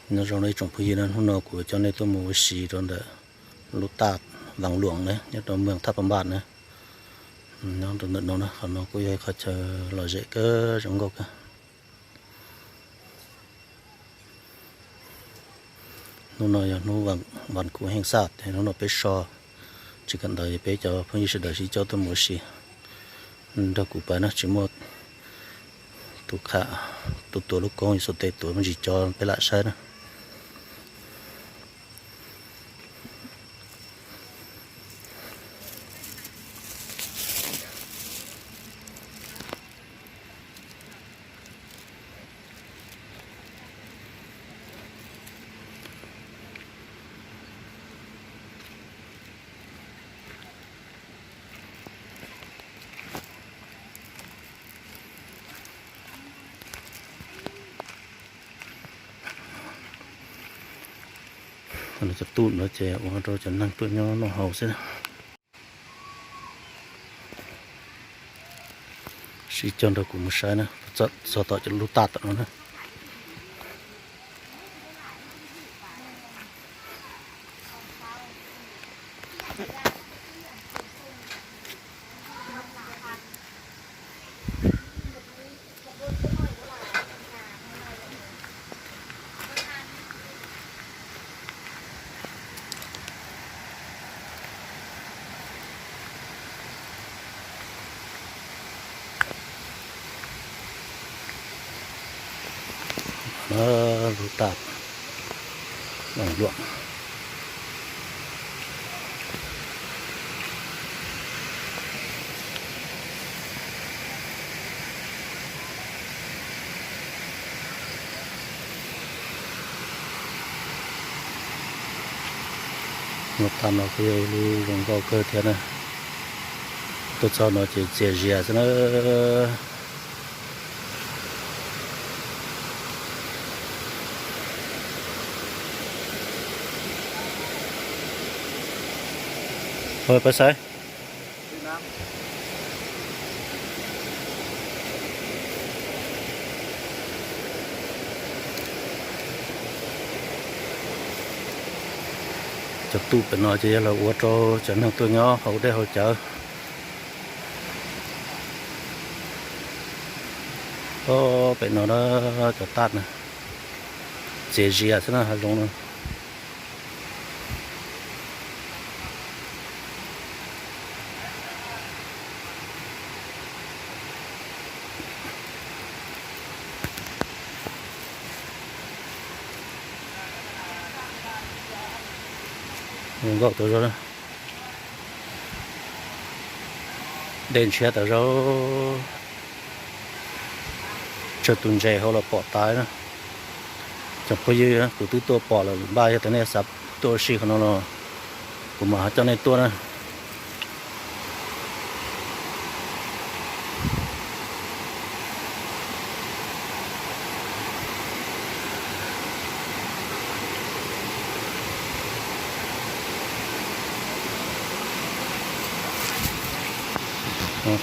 Nyob zoo ib tsoom phooj ywg na, hnub no kuv coj nej tuaj mus ua si rau ntawm lub taj Vaj Luam na, nyob rau moos Thaj Paj Npaj na. Nyob rau ntawm no na, qhov no kuj yog ib qhov chaw lom zem kawg zoo nkauj kawg. Hnub no yog hnub Vaj Khuv Heej Xaj, hnub no peb so, tsis kawm ntawv peb cov phooj ywg sawv daws sib coj tuaj mus ua si nrog kuv pais na, tsis muaj tus kha, tus tuav lub koob xov tes tuav me ntsis cov peb lam saib na. Cov tub no ces ua rau cov neeg tuaj nyob noj haus xwb. Sib cog nrog kuv mus saib na, txog tom cov lub taj tom no na. Lub taj Vaj Luam. Lub taj no kuj yog ib lub zoo nkauj kawg thiab na. Tuaj txog no ces txias zias xwb na. Pab saib. Cov tub pem no ces yog los ua rau cov neeg tuaj nyob haus dej haus cawv. Pem no na, cov taj na, txias zias xwb na, hav zoov no. Zoo nkauj tau zoo. Dej ntshiab tau zoo. Tsawg tus ntses hauv los pom tas na. Cov phooj ywg, kuv twb tuaj pom lawm, npaj yog tias nej xav tuaj ua si qhov no los kuv mam ho coj nej tuaj na.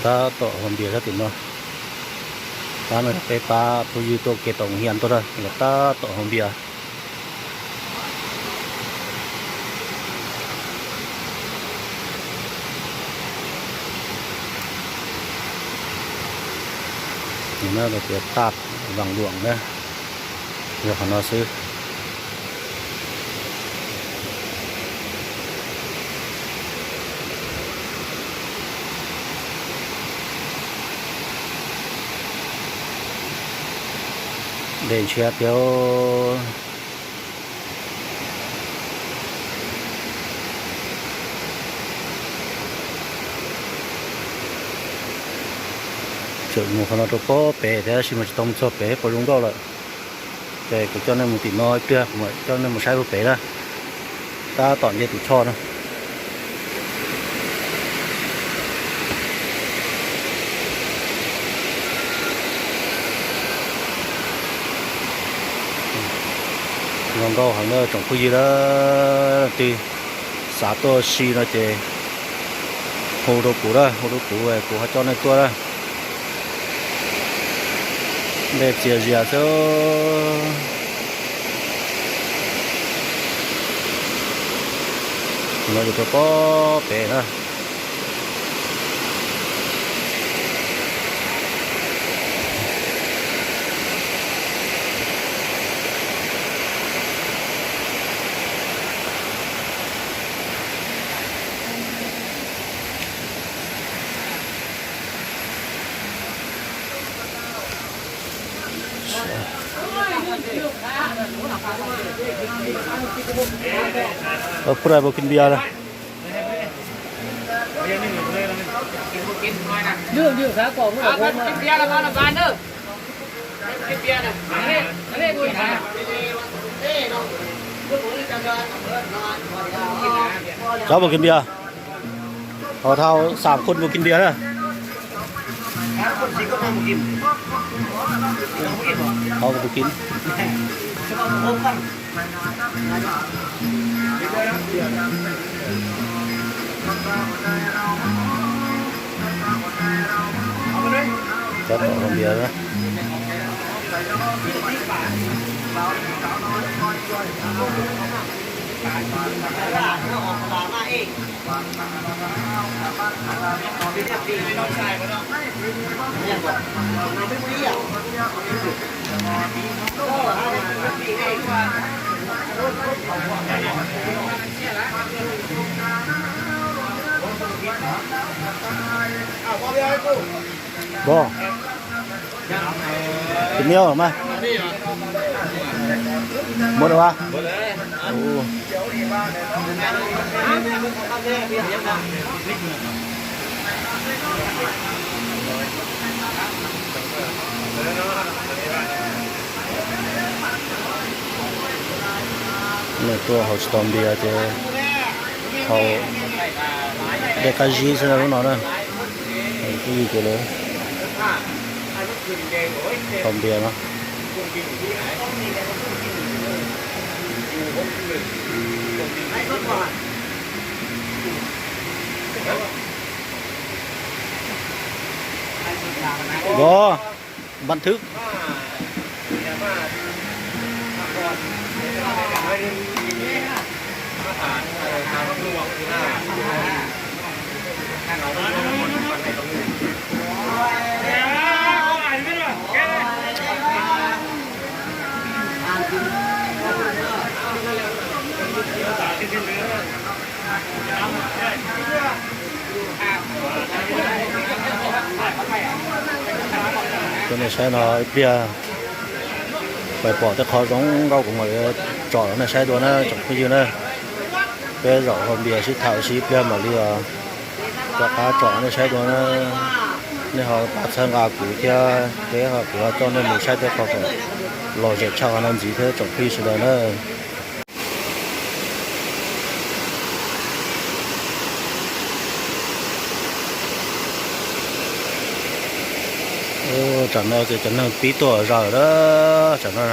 Tab tom haus npias sab tim no. Pab no peb pab phooj ywg tuaj kev tom hiam tuaj na, los tab tom haus npias. Nws na, lawv tias taj Vaj Luam na, yog qhov no xwb. Dej ntshiab thiab. Tseem mus qhov no rau pob pem thiab, tab sis mas tsis tau mus txog pem, pom zoo nkauj lawm. Ces kuv coj nej mus tim no ib pliag, kuv mam coj nej mus saib puag pem na. Tab tom nce tus choj na. Zoo nkauj heev na tsoom phooj ywg na, leej twg xav tuaj si no ces hu rau kuv na, hu rau kuv, kuv ho coj nej tuaj na. Dej txias zias xwb. No yus rau pob pem na. Pub rai puas kis npias na. Cov puas kis npias? Ho thau xam khun puas kis npias na? Ho puas kis? Cov tom hau npias na. Bo, kis npias mas. Muab rau a. Nws tuaj haus tsis tau npias ces haus dej qab zib xwb na lub no na. Kuj yog ces lawv haus npias no. Bo, văn thư. Cov nej saib no ib pliag pais pom tej qhov zoo nkauj kuv mam li tsom nej saib dua na tsoom phooj ywg na. Peb zaum haus npias sib tham sib ib pliag mam li rov qab tsom nej saib dua na. Nej ho pab txhawb nqa kuv thiab peb ho kuv ho coj nej mus saib tej qhov kom lom zem tshaj qhov no ntxiv thiab tsoom phooj ywg sawv daws na. Tsam no ces cov neeg pib tuaj zog lawm na. Tsam no,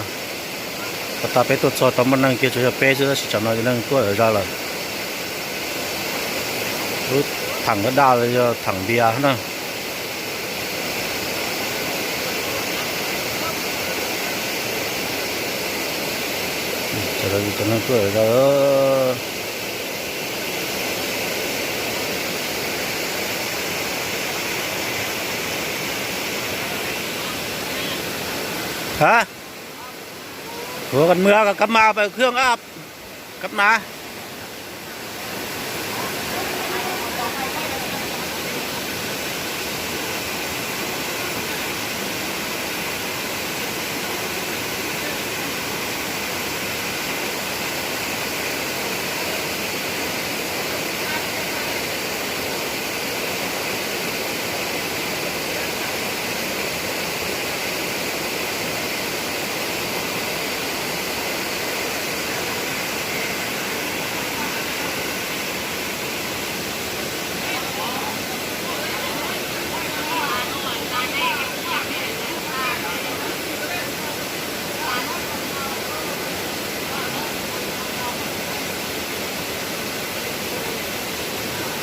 tag peb tuaj txog tau muaj neeg kiag tsuas yog peb xwb tab sis tsam no cov neeg tuaj zog lawm. Lub theem daj los yog theem npias na. Cov neeg tuaj zog. Hả? Ủa, còn mưa, có cắm mà, phải khương áp. Cắm mà.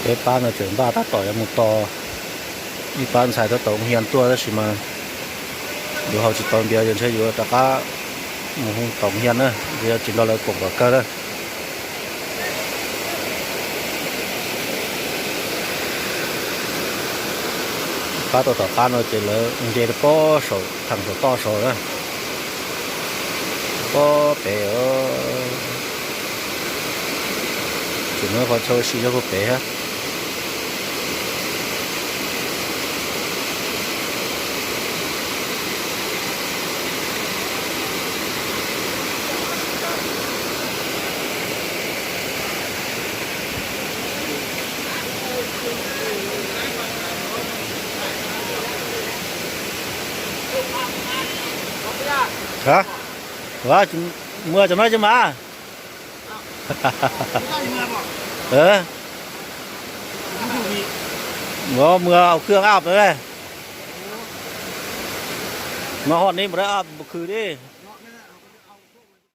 Peb pab no tseem npaj tab tom yuav mus tos ib pab ntxhais tab tom ua hias tuaj tab sis mas yus haus tsis tau npias ces ntshe yuav rov qab mus hu tom hias na, yog tsis nrog lawv koom kom kawg na. Qab tau tom qab no ces lawv nce rau pob saum theem saum toj saud na. Pob pem, tseem muaj qhov chaw ua si zog puag pem thiab. Mus cov no cov mas. Mus, mus khwv ab pem. No ho nej mus da ab mus khwv di.